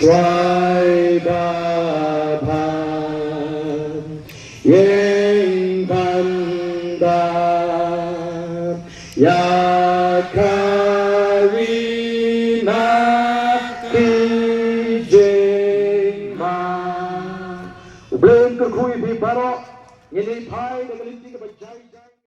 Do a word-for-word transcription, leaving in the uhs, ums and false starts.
Trai ba phan ïeng phan da ïa ka ri na ki jingma. U Blei un kyrkhu ïa phi baroh. Ngin ïa phai da ka lynti kaba jai jai.